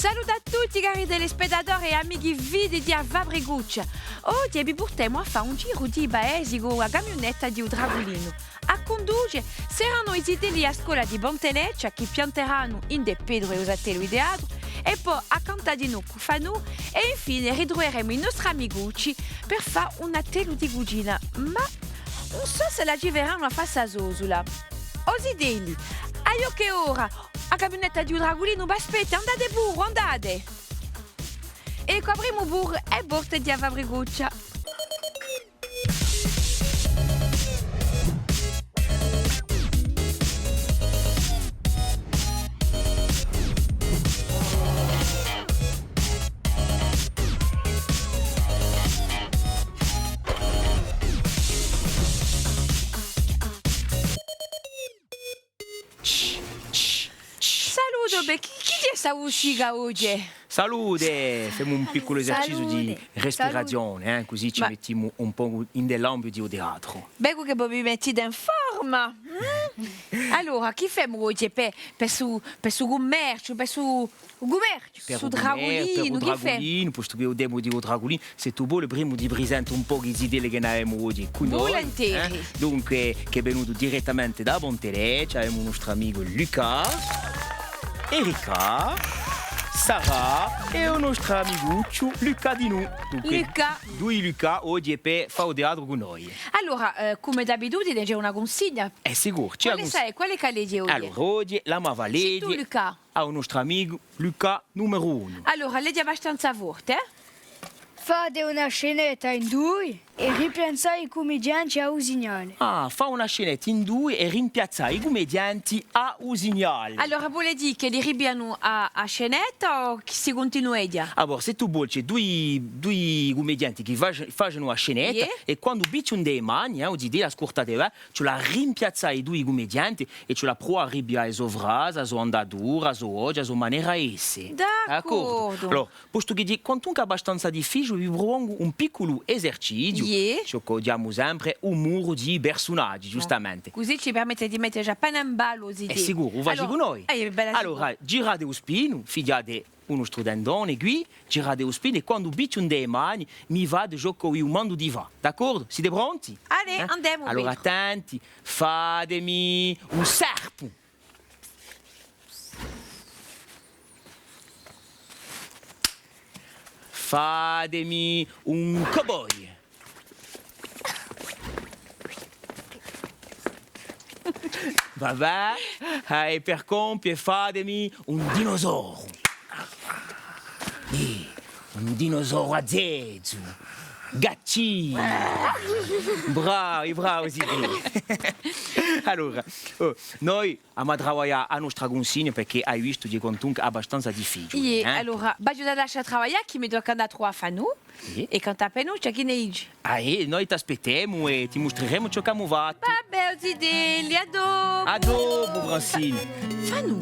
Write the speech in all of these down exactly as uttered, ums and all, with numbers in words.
Salute à tutti, cari telespettatori è amichi fidi di A Fabricuccia. Oghje vi purtemu à fà un giru di i paesi cù a camiunetta di u Dragulinu. À cunduce seranu i zitelli di a scola di Ponte Leccia chì pianteranu ind'è Petru è u so attellu di teatru, è po à cantà dinù cù Fanù, è infine ritruveremu i nostri amicucci per fà un attellu di cucina. Ma ùn sò s'elli ci feranu à fà sta sosula. O zitelli, aiò chì hè ora, a camiunetta di u Dragulinu v'aspetta, andate puru, andate! Eccu, aprimu puru e porte di A Fabricuccia. Salute, bè, chì, chì hè sta musica oghje? Salute! Femu un picculu eserciziu di respirazione, eh, cusì ci mettimu un pocu in l'ambitu di u teatru. Vecu chì vo vi mettite in forma, mm? Allora, chì femu oghje per, per stu, per stu cummerciu, per stu, u cummerciu, per stu Dragulinu, chì femu? Postu chì u tema di u Dragulinu, s'è tù voli, prima ti prisentu un pocu i zitelli chì n'avemu oghje cù noi, eh? Vulinteri. Dunque, chì hè venutu direttamente da Ponte Leccia, avemu u nostru amicu Luca, Erika, Sara è u nostru amicucciu Luca dinù. Dunque, Luca. Dui Luca oghje per fà u teatru cù noi. Allora, eh, cum'è d'abitudine, ci hè una cunsigna. Eh, sicuru, ci hè una cunsigna. Quale hè chì leghje oghje? Allora, oghje l'emu à fà leghje à u nostru amicu Luca numeru unu. Allora, leghje abbastanza forte, eh? Fate una scenetta in dui è rimpiazzate i cummedianti à u signale. Ah, fà una scenetta in dui è rimpiazzà i cummedianti à u signale. Allora, vole dì ch'elli ripiglianu a, a scenetta o chì si cuntinueghja? Allora, s'è tù voli, ci hè dui, dui cummedianti chì face-, facenu a scenetta è quandu picciu ind'è e mani, eh, o zitelli, ascultate, eh, ci vole à rimpiazzà i dui cummedianti è ci vole à pruvà à ripiglià a so frasa, a so andatura, a so voce, a so manera d'esse. D'accordu. D'accordu? Allora, postu chì hè quantunque abbastanza difficiule, vi prupongu un picculu eserciziu. Iè. Ciò chì chjamemu sempre u muru di i persunaghji, ghjustamente. Cusì ci permette di mette appena in ballu, o zitelli. Hè sicuru, u faci cù noi. Allora, eh, bella sicura. Allora, girate u spinu, fighjate u nostru tendone quì, girate u spinu è quandu picciu ind'è e mani, mi fate ciò chì eiu mandu di fà. D'accordu? Site pronti? Allez, eh? Andemu, Petru. Allora, attenti, fatemi un serpu. Fatemi un cowboy. Và bè, eh, è per compie fatemi un dinosauru. Eh, un dinosauru à zezzu. Gaccinu. Bravi, bravi, sì. Allora, oh, noi emu à travaglià a nostra cunsigna perchè ai vistu chì hè quantunque abbastanza difficiule, eh? Iè, allora, v'aghju da lascià travaglià chì mi tocca andà à truvà à Fanù. Iè. È cantà per noi, chì ne dici? Ah, iè, noi t'aspettemu è ti mustreremu ciò ch'emu fattu. Và bè, o zitelli, à dopu. À dopu, Francine. Fanù,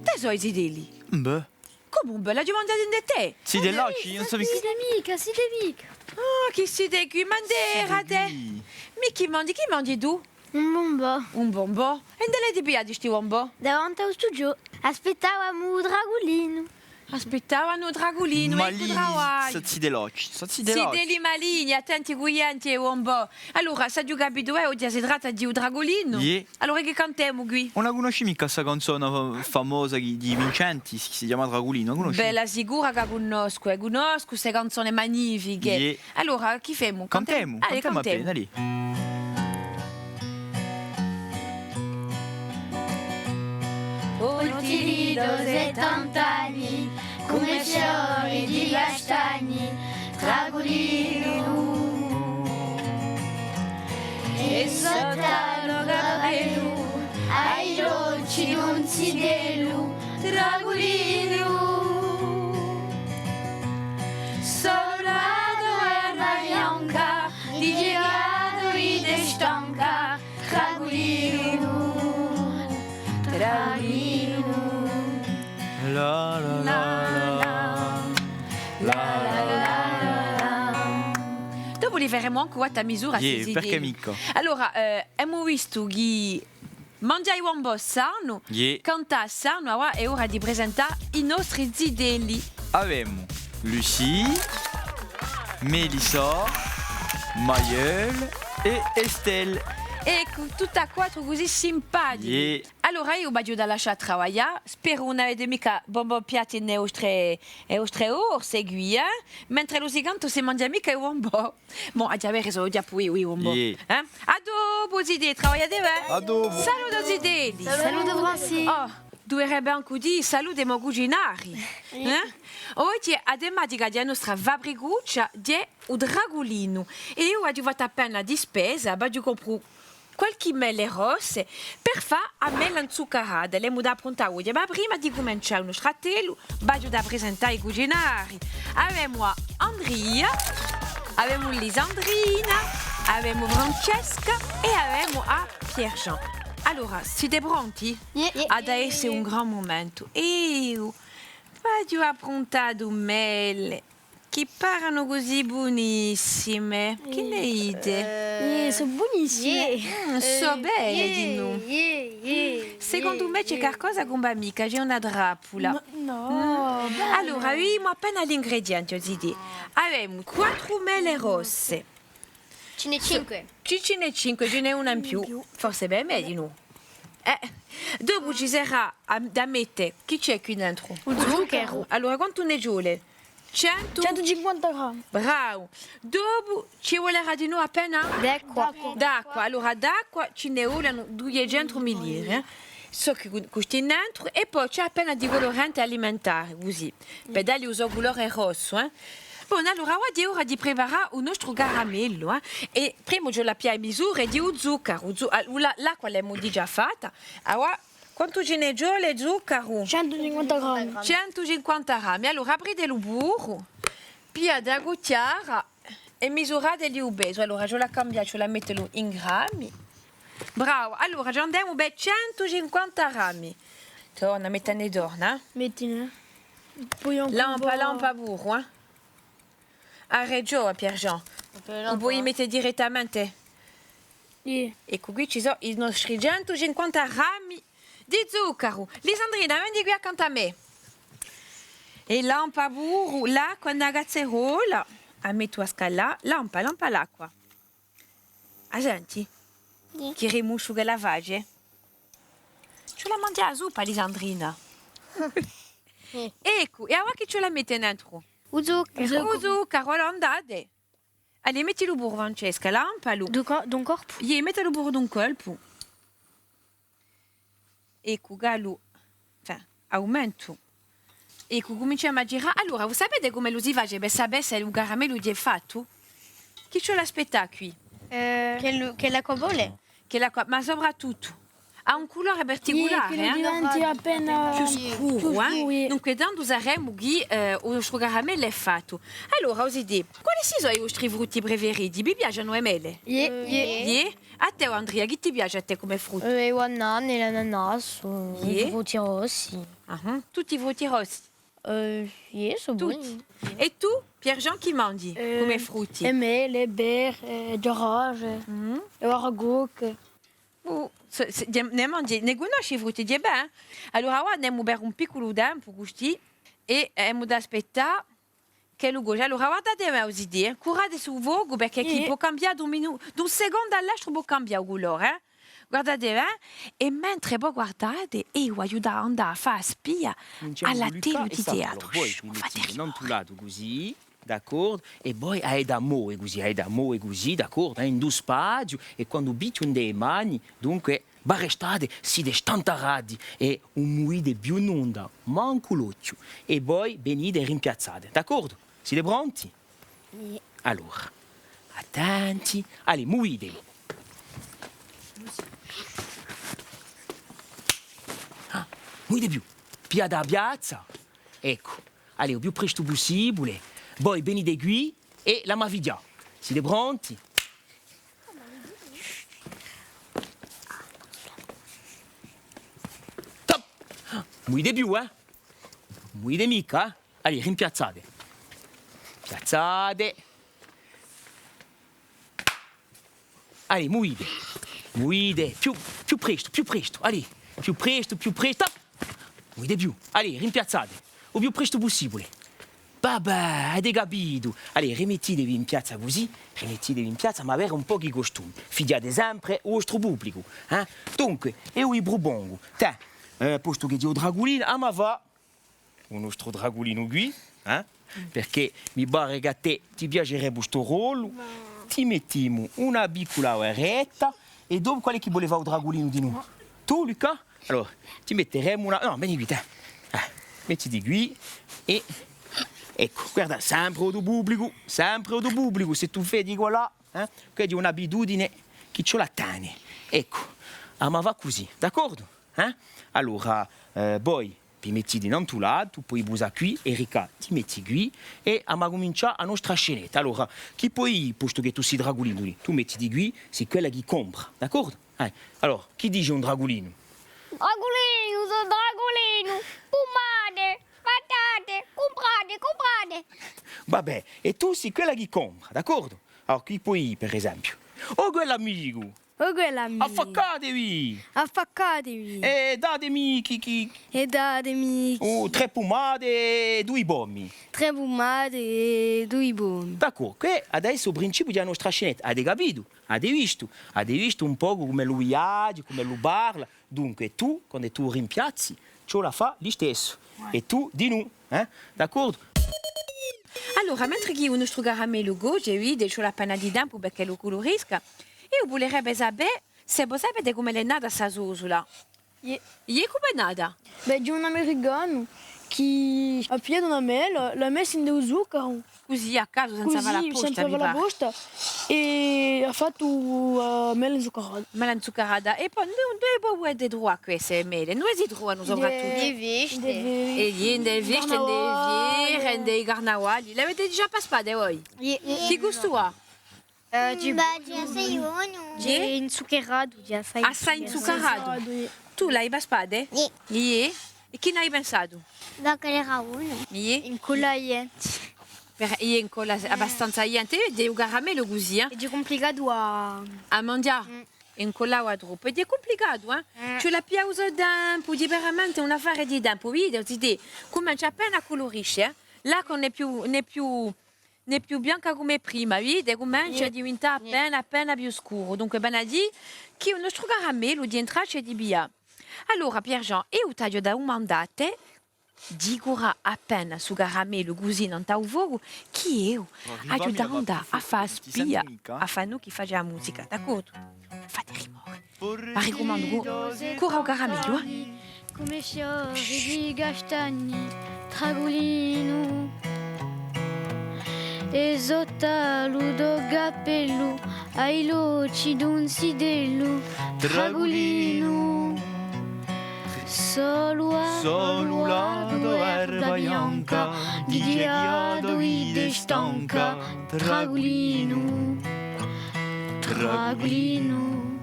duv'è sò i zitelli? Bè. Cumu bè? L'aghju mandati ind'è tè? Site là, ci, ùn sò micca. Site micca, site micca. Ah, chì site quì? Ma ind'è erate? Mì chì manghji, chì manghji tù? Un bombò. Un bombò? È ind'è l'avete pigliati sti bombò? Davanti à u studiò. Aspettavamu u Dragulinu. Aspettavanu u Dragulinu, eccu u travagliu. Site là, ci, site là. Zitelli maligni, attenti cù i denti è i bombò. Allora, s'aghju capitu, eh, oghje si tratta di u Dragulinu. Iè. Allora, chì cantemu quì? Ùn a cunnosci micca sta canzona fa-, famosa di, di Vincenti, chì si chjama Dragulinu, a cunnosci? Bella sicura chì a cunnoscu, eh, cunnoscu ste canzone magnifiche. Iè. Allora, chì femu? Cantemu, cantemu appena, allez. Oltre i settant'anni, cum'è fiori di castagni, Dragulinu. È sottu à u cappellu, à l'ochji d'un zitellu, Dragulinu. Solu una toverna bianca, di chjè ch'aghju a vita stanca, Dragulinu, Dragulinu. La, la, la, la, la. La, la, la, la, la. Dopu li feremu ancu quattru à misura, iè, sì, sì, perchè micca? Allora, eh, emu vistu chì Manghjà i uombò sanu, iè, cantà sanu, avà hè ora di presentà i nostri zitelli. Avemu Lucie, Mélissa, Maïeul è Estelle. Eccu, tutti à quattru cusì simpatichi. Iè. Allora eiu v'aghju da lascià travaglià, speru ùn avete micca bombò piatti in e vostre, e vostre borse quì, eh? Mentre ellu si canta ùn si manghja micca i uombò. Bon, aghju da vede s'o ghjappu eiu i uombò. Iè. Eh? À dopu, zitè, travagliate bè. À dopu. Salute zitelli. Salute Franci. Oh, duverebbe ancu dì salute à i mo cucinari. Eh? Oghje a tematica di a nostra fabricuccia hè u dragulinu. È eiu aghju fattu appena di spesa, v'aghju compru qualchì mele rosse per fà a mela inzuccarata. L'emu da appruntà oghje, ma prima di cumincià u nostru attellu, v'aghju da presentà i cucinari. Avemu à Andria, avemu Lisandrina, avemu Francesca è avemu à Pierre-Jean. Allora, site pronti? Iè. Hà da esse un gran mumentu. Eiu v'aghju appruntatu mele chì parenu cusì bunissime. Chì ne dite? Eh, sò bunissime. Mm, sò belle, dinù. Secondu mè ci hè qualcosa chì ùn và micca, ci hè una trappula. No. Allora, vidimu appena l'ingredienti, o zitè. Avemu quattru mele rosse. Ci n'hè cinque. Ci, ci n'hè cinque, ci n'hè una in più. Forse per mè, dinù. Eh, dopu ci sarà à, da mette, chì ci hè quì dentru? U zuccheru. Allora, quantu ne ci vole? Centu? Centu cinquanta grammi. Bravu. Dopu ci vulerà dinù appena? D'acqua. D'acqua. Allora, d'acqua ci ne volenu duiecentu millilitri, eh. Sò chì custì nentru, è po ci hè appena di colorante alimentare, cusì, per dalli u so culore rossu, eh. Bon, allora, avà hè ora di preparà u nostru caramellu, eh. È prima ci vole à piglià e misure di u zuccaru, u zu-, ah, u la-, l'acqua l'emu digià fatta, avà quantu ci ne ci vole zuccaru? Centu cinquanta grammi. Centu cinquanta grammi. Allora, aprite lu burru, pigliate a cuchjara è misurate li u pesu. Allora, ci vole à cambià, ci vole à mettelu in grammi. Bravu. Allora, ci andemu per centu cinquanta grammi. Torna, mettene torna. Mettine. Poi ancu un pò. Lampa, lampa puru, eh. Hà ragiò, Pierre-Jean. U poi mette direttamente. Iè. Eccu, quì ci sò i nostri centu cinquanta grammi di zuccaru. Lisandrina, veni quì accantu à mè. È lampa puru l'acqua in a cazzerola. A mettu à scaldà. Lampa, lampa l'acqua. A senti? Iè. Chì rimusciu ch'ella face? Ci vole à manghjà a suppa, Lisandrina. Eccu, è avà chì ci vole à mette nentru? U zuccaru. U zuccaru, allora andate. Allez, mettilu puru, Francesca, lampalu. D'un co-, d'un colpu? Iè, mettalu puru d'un colpu. Eccu, chì lu, enfin, aumentu. Eccu, cuminciemu à girà. Allora, vo sapete cum'ellu si face per sapè s'è u caramellu hè fattu? Chì ci vole à aspettà quì? Eh, chì lu, chì l'acqua bolle? Chì l'acqua, ma soprattuttu, hà un culore particulare, eh? Chì diventi appena più scuru, eh? Dunque, tandu saremu chì, eh, u nostru caramellu hè fattu. Allora, o zitè, quali sò i vostri frutti preferiti? Vi piacenu e mele? Iè. Iè? À tè, Andria, chì ti piace à tè cum'è fruttu? Eh, i banani, l'ananasu, i frutti rossi. Ah, tutti i frutti rossi? Eh, iè, sò boni. Tutti. È tù, Pierre-Jean, chì manghji cum'è frutti? E mele, e pere, e ghjarace, e baracucche. Uh, se, se, ne, ne manghji, ne cunnosci i frutti, hè bè? Allora, avà andemu per un picculu tempu, custì, è emu da aspettà ch'ellu coce. Allora, guardate bè, o zitè, eh. Curate stu focu, perchè chì pò cambià d'un minu-, d'un secondu à l'altru pò cambià u culore, eh. Guardate bè, eh. È mentre vo guardate, eiu aghju da andà à fà a spia à l'attellu di teatru. Shh, ùn fate rimore. D'accordu? È voi avete da move cusì, avete da move cusì, d'accordu? Eh, in u spaziu, è quandu pichju in e mani, dunque, v'arrestate, site stantarati è ùn muvite più nunda, mancu l'ochju. È voi venite rimpiazzate, d'accordu? Site pronti? Iè. Allora, attenti, allez, muviteve. Ah, muvite più, pigliate a piazza. Eccu. Allez, u più prestu pussibule. Voi venite quì è l'emu à fighjà. Site pronti? Top! Muvite più, eh? Muvite micca, eh? Allez, rimpiazzate. Piazzate. Allez, muvite. Vulete? Più, più prestu, più prestu, allez, più prestu, più prestu. Ùn vulete più? Allez, rimpiazzate, u più prestu pussibule. Vabbè, avete capitu? Allez, rimettitevi in piazza cusì, rimettitevi in piazza, ma avete un pocu i costumi. Fidiate sempre u vostru publicu, eh? Dunque, eiu vi prupongu, tè, eh, postu chì ci hè u dragulinu, emu à fà u nostru dragulinu quì, eh? Perchè mi pare chì à tè ti piacerebbe stu rollu. Ti mettimu una piccula barretta è dopu quale hè chì vole fà u dragulinu dinù? Tù, Luca? Allora, ti metteremu una... nò, veni quì, tè. Eh, mettiti quì è... eccu, guarda, sempre u to publicu, sempre u to publicu, s'è tù vedi quallà, eh? Questa hè un'abitudine chì ci vole à tene. Eccu, emu à fà cusì, d'accordu? Eh? Allora, eh, voi vi mettite in un antulatu, poi pusà quì, Erika, ti metti quì, è emu à cumincià a nostra scenetta. Allora, chì poi, postu chì tù sì dragulinu, tù mettiti quì, sì quella chì compra, d'accordu? Eh, allora, chì dice un dragulinu? Dragulinu, sò dragulinu, pumate, patate, cumprate, cumprate. Vabbè, è tù sì quella chì compra, d'accordu? Allora, chì poi, per esempiu? O quell'amicu! O quell'amicu! Affaccatevi! Affaccatevi! È datemi chì, chì... È datemi chì... Oh, trè pumate è dui pomi. Trè pumate è dui pomi. D'accordu, què hè adesso u principiu di a nostra scenetta. Avete capitu? Avete vistu? Avete vistu un pocu cum'ellu viaghja, cum'ellu parla? Dunque, tù, quand'è tù rimpiazzi, ci vole à fà listessu. È tù dinù, eh? D'accordu? Allora, mentre chì u nostru caramellu coce, vede, ci vole appena di tempu perch'ellu culurisca, eiu vulerebbe sapè s'è vo sapete cum'ella hè nata sta sosula. Iè. Iè, cum'ella hè nata? Bè, ghjè un americanu chì hà pigliatu una mela, l'hà messa in u zuccaru. Cusì, à casu, senza fà l'apposta, mi pare. Cusì, senza fà l'apposta, è hà fattu, eh, mela inzuccarata. Mela inzuccarata. È po induve, induve vo pudete truvà queste mele? Induve si trovanu soprattuttu? In e feste. È in e feste, in e fiere, in i carnavali. L'avete digià paspate voi? Iè. Chì gustu hà? Eh, ghjè... Bè, ghjè assai bonu. Ghjè inzuccaratu, ghjè assai inzuccaratu. Assai inzuccaratu. Tù l'hai paspate? Iè. Iè? È chì n'hai pensatu? Bè, ch'ellu era bonu. Iè? Incolla i denti. Per, iè, incolla abbastanza i denti. È u caramellu cusì, eh? Hè cumplicatu à... À manghjà. Incolla troppu. È hè cumplicatu, eh? Ci vole à piglià u so tempu, hè veramente un affare di tempu. Vedi, zitè, cumencia appena à culurisce, eh? L'acqua ùn hè più, ùn hè più ùn hè più bianca cum'è prima, vedi? Cumencia à diventà appena, appena più scuru. Dunque, vene à dì chì u nostru caramellu hè in traccia di piglià. Allora, Pierre-Jean, eiu t'aghju da dumandà à tè, di curà appena stu caramellu cusì nant'à u focu, chì eiu aghju da andà à fà a spia à Fanù chì face a musica, d'accordu? Fate rimore. V'arricumandu, cu-, curà u caramellu, eh? Cum'è fiori di castagni, Tragulinu. È sottu à u to cappellu, hai l'ochji d'un zitellu, Tragulinu. Solu à, solu à a to barba bianca, dice chì a to vita hè stanca, Tragulinu. Tragulinu.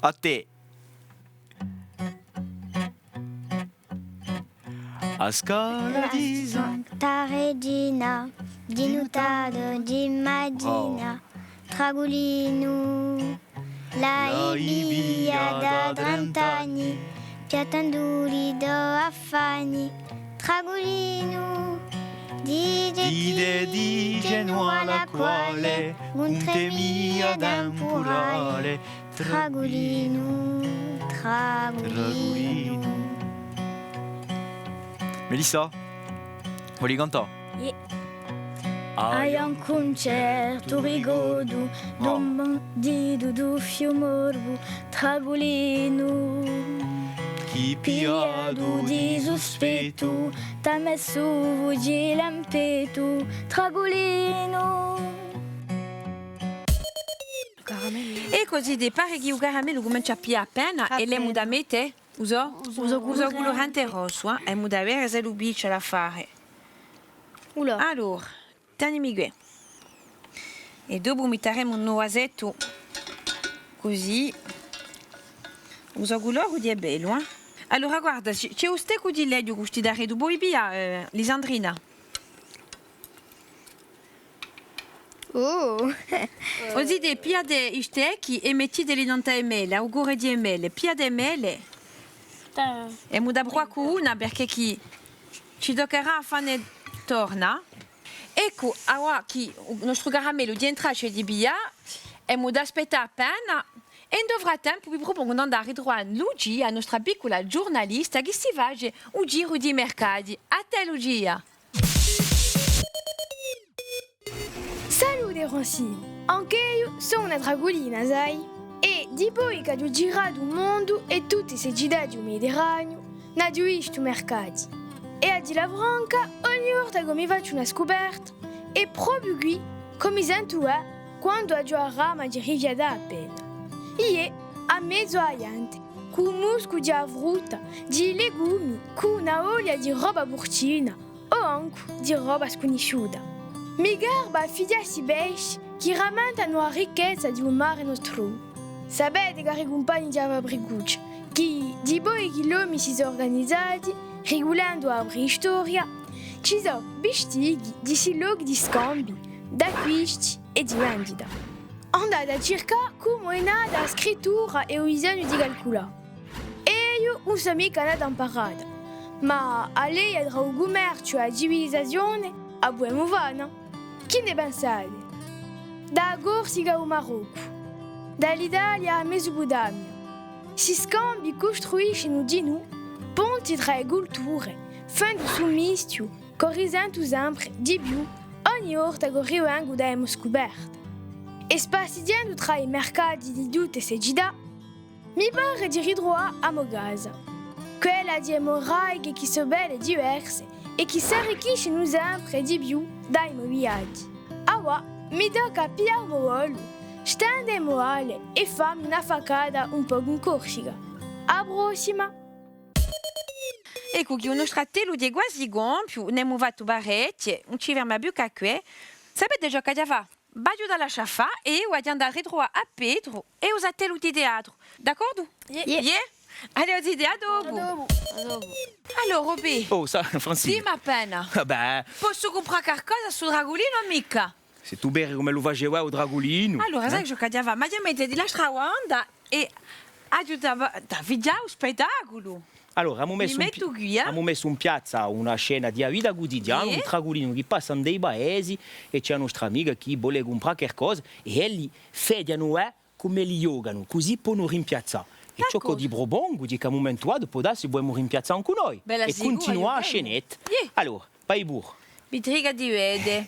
À tè. A scala di Santa Regina, di nutatu, di maghjina, Tragulinu. L'hai pigliata da trent'anni, piattenduli i to affanni, Tragulinu. Dite, dite, dite, nò à l'acquale, ùn temi à u tempurale, Tragulinu, Tragulinu. Melissa, voli cantà? Iè. Aghju un cuncertu ricordu d'un banditu di Fiumorbu, Tragulinu. Chì pigliatu di suspettu, t'hà messu u fucile in pettu, Tragulinu. È cusì, ti pare chì u caramellu cumencia à piglià appena è l'emu da mette? U so? U so culurante rossu, eh? Emu da vede s'ellu piccia l'affare. Allora, tenimi quì. È dopu mittaremu un vasettu cusì. U so culore hè bellu, eh? Allora, guarda, ci, ci hè un steccu di leghju custì daretu, poi via, eh, Lisandrina. Oh! O zitè, pigliate i stecchi è mettiteli nant'à e mele, à u core di e mele. Pigliate e mele. Emu da pruvà cù una, perchè chì ci tuccherà à fanne torna. Eccu, avà chì u nostru caramellu hè in traccia di piglià, emu da aspettà appena, è in u frattempu vi prupongu d'andà à ritruvà Lucia, a nostra piccula ghjurnalista chì si face u giru di i mercati. À tè, Lucia! Salute Francine! Anch'eiu sò una dragulina, sai? È dipoi ch'aghju giratu u mondu è tutte ste cità di u Mediterraniu, n'aghju vistu mercati. È à dilla franca, ogni volta ch'o mi facciu una scuperta, hè propiu quì ch'o mi sentu, eh, quandu aghju a brama di rifiatà appena. Iè, à mezu à a ghjente, cù u muscu di a frutta, di i legumi, cù una voglia di roba purcina, o ancu di roba scunnisciuta. Mi garba à fighjà sti pesci chì rammentanu a ricchezza di u mare nostru. Sapete, cari cumpagni di a Fabricuccia, chì dipoi chì l'omi si sò urganizati, ricullendu à a preistoria, ci sò vistighji di sti lochi di scambiu, d'acquisti è di vendita. Andate à circà cumu hè nata a scrittura è u bisognu di calculà. Eiu ùn sò micca nata amparata, ma a leia trà u cummerciu è a civilizazione a pudemu fà, nò? Chì ne pensate? Da a Corsica à u Maroccu, da l'Italia à a Mesuputamia, sti scambii custruiscenu dinù ponti trà e culture, fendu stu mischju ch'o risentu sempre di più ogni volta ch'o rivengu da e mo scuperte. È spassighjendu trà i mercati di tutte ste cità, mi pare di ritruvà a mo casa, quella di e mo radiche chì sò belle è diverse è chì s'arricchiscenu sempre di più da i mo viaghji. Avà mi tocca à piglià u mo volu, stende e mo ale è fammi una faccata un pocu in Corsica. À a prossima! Eccu chì u nostru attellu hè quasi compiu, n'emu fattu parechje, ùn ci ferma più chè què. Sapete ciò ch'aghju da fà? V'aghju da lascià fà è eiu aghju da andà à ritruvà à Petru è u so attellu di teatru. D'accordu? Iè. Iè? Allez, o zitè, à dopu. À dopu. À dopu. Allora, Robè. Oh, sà, Francine. Dimmi appena. Vabbè. Possu cumprà qualcosa à stu dragulinu o micca? Sè tù vedi cum'ellu face u dragulinu, eh? Allora, sai ciò ch'aghju da fà? M'aghju da mette di l'altra banda è aghju da, da fighjà u spettaculu. Allora, emu messu in pi-, emu messu in piazza una scena di a vita cutidiana, un dragulinu chì passa in i paesi è ci hè a nostra amica chì vole cumprà qualcosa è elli fighjanu, eh, cum'elli ghjocanu, cusì ponu rimpiazzà. È ciò ch'o ti prupongu, hè chì à un mumentu datu, pò dassi, pudemu rimpiazzà ancu noi è cuntinuà a scenetta. Allora, vai puru. Mi trica di vede.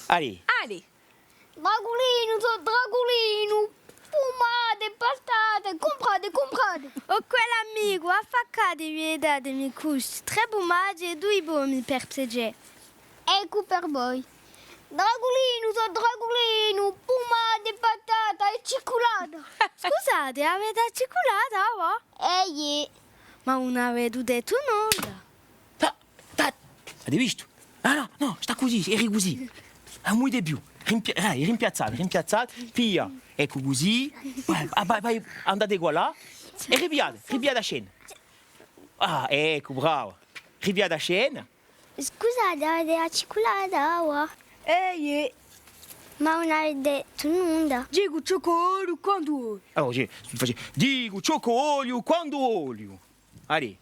Allez. Allez. Dragulinu, sò dragulinu, pumate, patate, cumprate, cumprate. O quell'amicu, affaccate, viettatemi cusì, trè pumate è dui pomi, per piacè. Eccu per voi. Dragulinu, sò dragulinu, pumate, patata è cicculata. Scusate, avete a cicculata, avà? Eh, iè. Ma ùn avete dettu nunda. Ta-, ta-, avete vistu? Ah, nò, nò, stà cusì, eri cusì. Ùn muve più. Rimpia-, eh, rimpiazzate, rimpiazzate. Piglia, eccu cusì. Vai, ah, vai, vai, andate quallà. È ripigliate, ripigliate a scena. Ah, eccu, brava. Ripigliate a scena. Scusate, avete a cicculata, avà? Eh, iè. Ma ùn avete dettu nunda. Dicu ciò ch'o vogliu quandu vogliu. Allora, dice, face, dicu ciò ch'o vogliu quandu vogliu. Allez.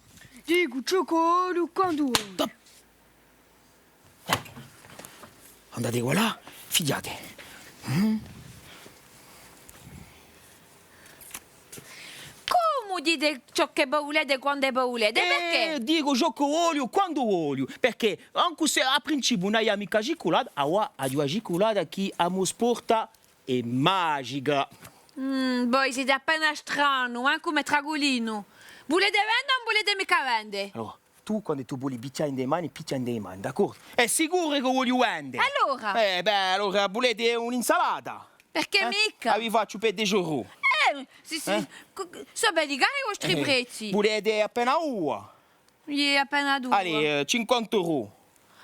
Dicu ciò ch'o vogliu quandu vogliu. Stop. Andate quallà, fighjate. Mm? Cumu dite ciò chì vo vulete quandu vo vulete? Eh, perchè? Dicu ciò ch'o vogliu quandu vogliu, perchè ancu s'è à principiu ùn aviu micca cicculata, avà aghju a cicculata chì a mo sporta hè magica. Mm, voi site appena stranu, eh, cum'è dragulinu. Vulete vende o ùn vulete micca vende? Allora, tù, quandu tù voli pichjà in e mani, pichja in e mani, d'accordu? Hè sicuru ch'o vogliu vende! Allora? Eh, bè, allora, vulete un'insalata? Perchè micca? A vi facciu per dece euro. Eh, sì, sì. Eh? Sò belli cari i vostri prezzi. Vulete appena ua? Iè, appena dui. Allez, eh, cinquanta euro.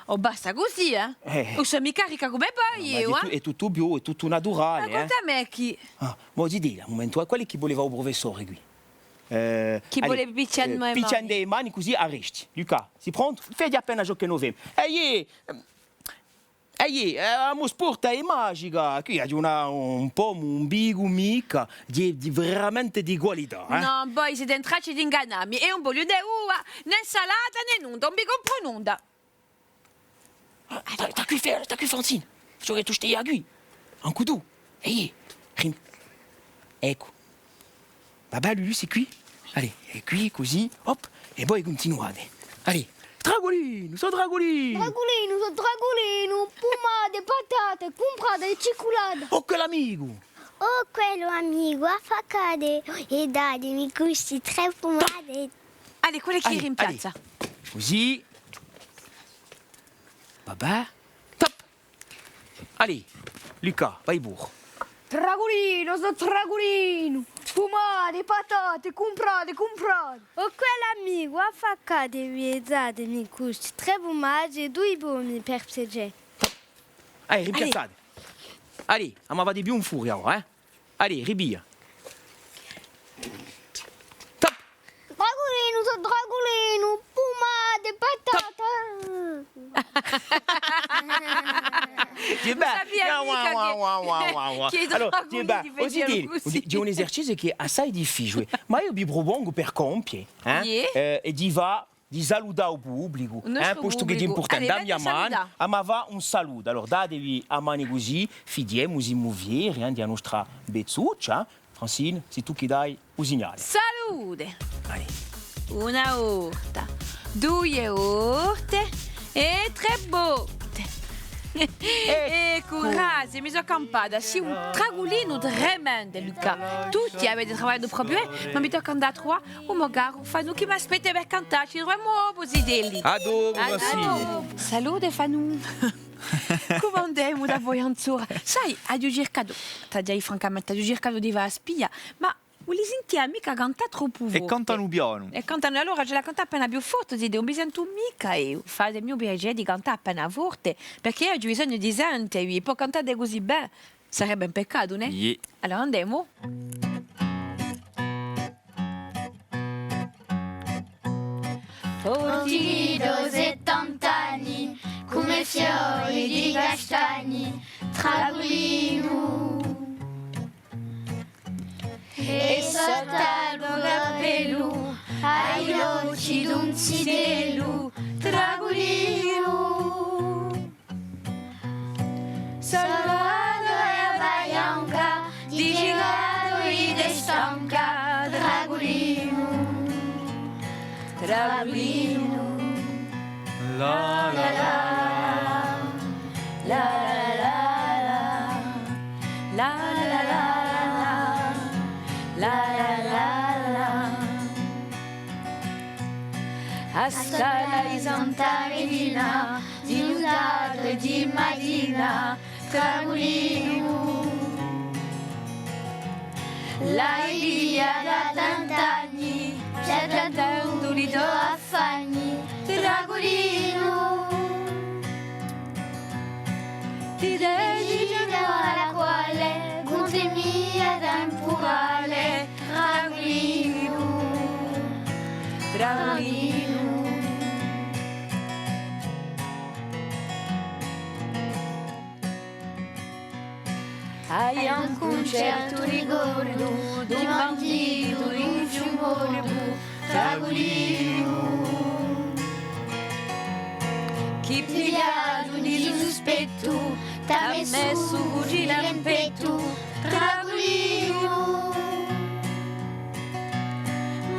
Oh, basta cusì, eh? Eh. Ùn sò micca ricca cum'è voi, eiu, eh? Hè tuttu, hè tuttu bio, hè tuttu naturale, eh? Ma quant'è chì... Ah, ma zitè, un mumentu, quale hè chì vuleva u prufessore quì? Eh, chì vole pichjà in e mani? Pichja in e mani, cusì arresti. Luca, sì prontu? Vedi appena ciò chì no femu. Eh, iè, ehm, Eh, iè, eh, a mo sporta hè magica, quì aghju una, un pomu, un ficu micca, di, di veramente di qualità, eh. Nò, voi site in traccia d'ingannà mi, è ùn vogliu nè ua, nè insalata, nè nunda, ùn vi compru nunda. Ah, stà, stà quì, Fer-, stà quì, Francine. Facciu chì tù stia quì. Ancu tù. Ehi, rim-, eccu. Babà, Lulu, sì quì? Allez, hè quì, cusì, hop, è voi cuntinuate. Allez, Tragulinu, sò Tragulinu! Tragulinu, sò Tragulinu, pumate, patate, cumprate è cicculate. O quellu amicu! O quellu amicu, affaccate è datemi cusì trè pumate. Allez, quellu chì rimpiazza. Allez. Cusì. Babà. Top. Allez, Luca, vai puru. Tragulinu, sò Tragulinu! Pumate, patate, cumprate, cumprate! O quellu amicu, affaccatevi è datemi cusì trè pumate è dui pomi, per piacè. Allez, rimpiazzate. Allez, ùn mi fate più infuria avà, eh? Allez, ripiglia. Top! Tragulinu, sò Tragulinu, pumate, patata. Top! Ti hè bè. Allora, ti hè bè, cusì, hè un eserciziu chì hè assai difficiule, ma eiu vi prupongu per compie, eh, eh, è di fà di salutà u publicu, eh, postu chì hè impurtante. Dà mi a manu, ma fà un salutu. Allora, datevi a manu cusì, fighjemu, simu fieri, eh, di a nostra Bezzuccia. Francine, sì tù chì dai u signale. Salute! Una volta, duie volte è trè volte. Eccu, grazie, mi sò campata. Sì un tragulinu tremendu, Luca. Tutti avete travagliatu propiu, eh? Ma mi tocca andà à truvà u mo caru Fanù chì m'aspetta per cantà, ci truvemu dopu, zitelli. À dopu, Francine. Salute, Fanù. Cum'andemu da voi anzora? Sai, aghju circatu, t'aghju da dì francamente, aghju circatu di fà a spia, ma ùn li sintia micca cantà troppu forte. È cantanu pianu. È cantanu, allora ci hè da cantà appena più forte, zitè, ùn vi sentu micca eiu. Fatemi u piacè di cantà appena forte, perchè eiu aghju bisognu di sentevi, è po cantate cusì bè. Sarebbe un peccatu, nè? Iè. Allora andemu. Forti di settant'anni, cum'è fiori di castagni, Tragulinu. È sottu à u to cappellu, hai l'ochji d'un zitellu, Tragulinu. Salvadore Paglianca, di giratori di stanca, Tragulinu, Tragulinu. La la la la, la la la la, la la la la, la la la la. A scala di Santa Regina, di nutatore è di matina, Tragulinu. L'hai pigliata à tant'anni, pigliata à tantu di to affanni, Tragulinu. Ti decidi ora quale, cuntr'è mia tempurale, Tragulinu, Tragulinu. Hai ancu un certu ricordu d'un banditu in Fiumorbu, Tragulinu, chì pigliatu di suspettu, t'hà messu u fucile in pettu, Tragulinu.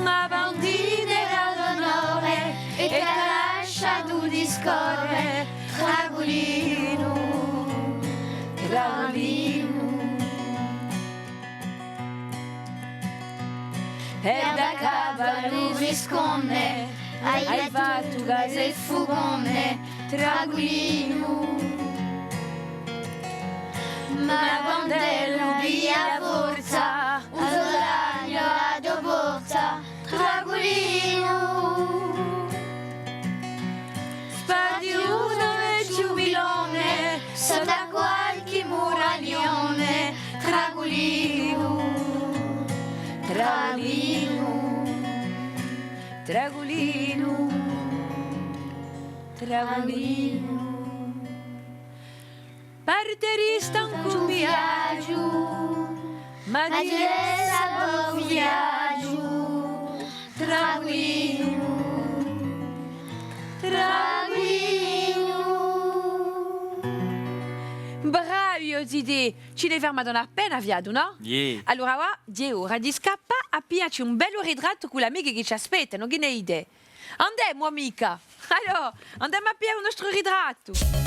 Ma bandite d'onore è t'hà lasciatu discorre, Tragulinu, Tragulinu. Per da capa lu friscone, hai fattu casa è fugone, Tragulinu. Ma quand'ellu piglia forza, un so ragnu à a to porta, Tragulinu. Sparghjutu vechju pilone, sottu à qualchì muraglione, Tragulinu, Tragulinu, Tragulinu, Tragulinu. Parterista incù un viaghju, ma di essa pò un viaghju tranquillu, tranquillu. Bravi, o zitè! Ci n'hè fermatu appena fiatu, nò? Iè. Allora, và, hè ora di scappà à pigliacci un bellu ritrattu cù l'amichi chì ci aspettanu, chì ne dite? Andemu, amica! Allora, andemu à piglià u nostru ritrattu!